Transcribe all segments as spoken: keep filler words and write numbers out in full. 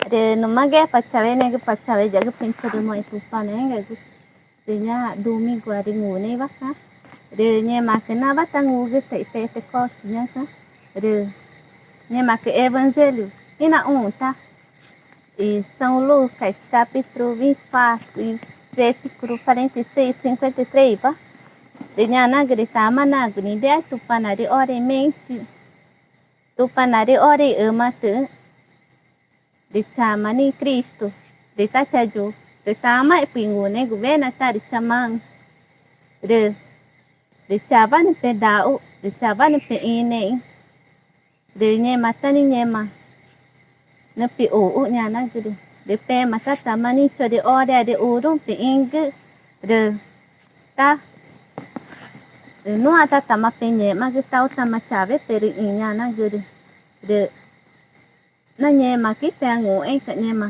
Rü numa ga, Pa Chaueneẽgü, Pa Chaueyagü, pexü̃ charümoxẽ Tupanaégagu. Rü ñaã domingoarü ngunexü̃wa ga, rü ngẽmaãcü nawa tangugütaü̃ i Pentecoste ñaxü̃. Rü ngẽmaãcü evangelho ínaxũxü̃ tá i São Lucas, capítulo vinte e quatro, i versículo quarenta e seis, cinquenta e três wa. Rü ñanagürü: Tama nagu nidexa i Tupanaarü ore i mexẽchixü̃, Tupanaarü ore i ümatüxü̃, rü chama nixĩ Cristo, rü tá chayu, rü tamaxẽ püxü̃ i ngunexü̃gu wena tá rü chamaxü̃, rü, rü chawa nüxü̃ pedaxu, rü chawa nüxü̃ pexĩnüẽxü̃, rü ngẽma tá nixĩ ngẽma nüxü̃ pixuxü̃, ñanagürü. Rü pema tá tama nixĩ chorü orearü uruü̃ pexĩgü, rü tá, rü nuã tá tama pengẽxmagü, tãũtáma chawe perüxĩxü̃, ñanagürü. Rü nangẽxmaãcü ípeanguxẽẽxü̃ca̱x ngẽma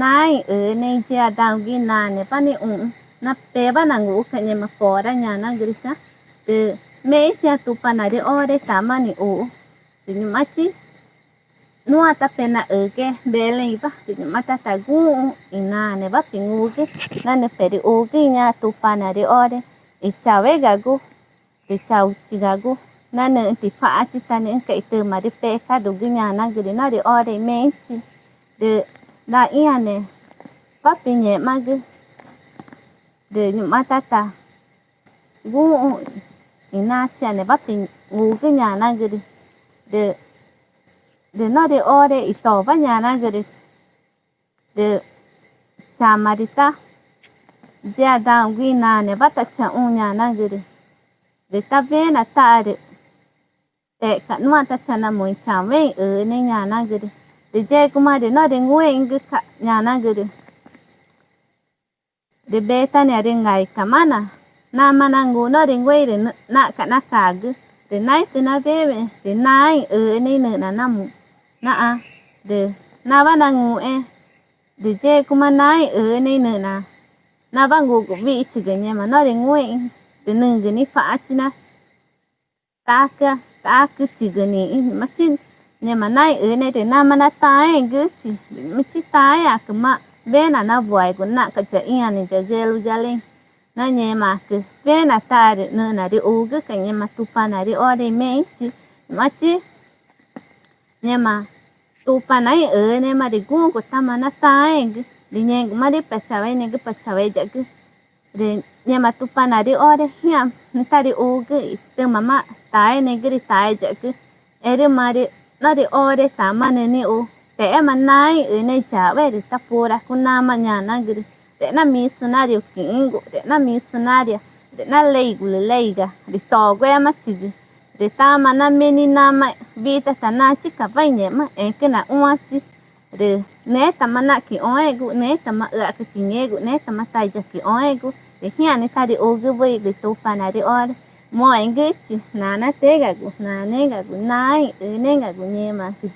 naãẽ i Üünexü̃ i yixadaxũgu i naãnewa nixuxü̃, na pewa nanguxü̃ca̱x ngẽma pora, ñanagürü. Rü mexẽchixü̃ i Tupanaarü ore tama nixuxü̃. Rü ñu̱xũchi nuã tá penaxügüe Beléü̃wa, rü ñu̱xma tá taguxü̃ i naãnewa pingugü na nüxü̃ perüxugüxü̃ i ñaã Tupanaarü ore i chauegagu, rü chauchigagu, na nüxü̃ ticua̱xãchi tá nüxü̃ca̱x i tümaarü pecadogü, ñanagürü, norü ore i mexẽchixü̃. Rü naxĩãnewa pingẽxmagü, rü ñu̱xma tá taguxü̃ i nachiü̃ãnewa pingugü, ñanagürü. Rü, rü norü ore i towa, ñanagürü, rü chama rü tá yixadaxũgu i naãnewa tachaxũ, ñanagürü. Rü tá wena taxarü pexca̱x nuã tá chanamu i Chaueü̃ i Üünexü̃, ñanagürü. Rü yexguma rü norü ngúexü̃güca̱x, ñanagürü. Rü Betaniarü ngaicamana, nama nangu norü ngúexü̃ rü naxca̱x nacagü. Rü naẽtü nawena rü naãẽ i Üünexü̃ nüxna namu naxã, rü nawa nanguxẽẽ. Rü yexguma naãẽ i Üünexü̃ nüxna nawa ngugu wüxichigü ngẽma norü ngúexü̃, rü nügü nicua̱xãchi na tacü, tacüchigü nixĩ. Ñu̱xũchi ngẽma naãẽ i Üünexü̃ rü nama nataãẽgüxüchi, rü ñu̱xũchi taãẽãcüma wena nawaegu naxca̱x ya ĩãne ya Yerusalén. Na ngẽmaãcü wena taxarü nüxna rüxugüca̱x ngẽma Tupanaarü ore i mexẽchixü̃. Ñu̱xũchi ngẽma Tupanaarü i Üünexü̃ma rü guxü̃gutáma nataãẽgü, rü ngẽxguma rü Pa Chaueneẽgü, Pa Chaueyagü, rü ngẽma Tupanaarü ore ĩãnewa tá rüxugü i tümamaã taeneẽgü rü taeyagü. Erü marü norü ore tama nüxü̃ nixu, texéma naãẽ i Üünexü̃ i chaueyawe rü tá puracü namaã, ñanagürü. Rüe̱xna missionário quixĩgu, rüe̱xna missionária, rüe̱xna leigurü leiga rü toguemachigü. Rü tama name nixĩ namaã vida tá nachicawa i ngẽma ẽcü naxũãchi. Rü ngẽxtama naxca̱x quixõẽgu, ngẽxtama üaxcü quingegu, ngẽxtama taiya quixõẽgu, rü ĩãne tá rüxugü wüxigu i Tupanaarü ore. Moxẽgüxüchi Nanatüégagu, Nanexü̃égagu, Naãẽ i Üünexü̃égagu, ngẽmaãcü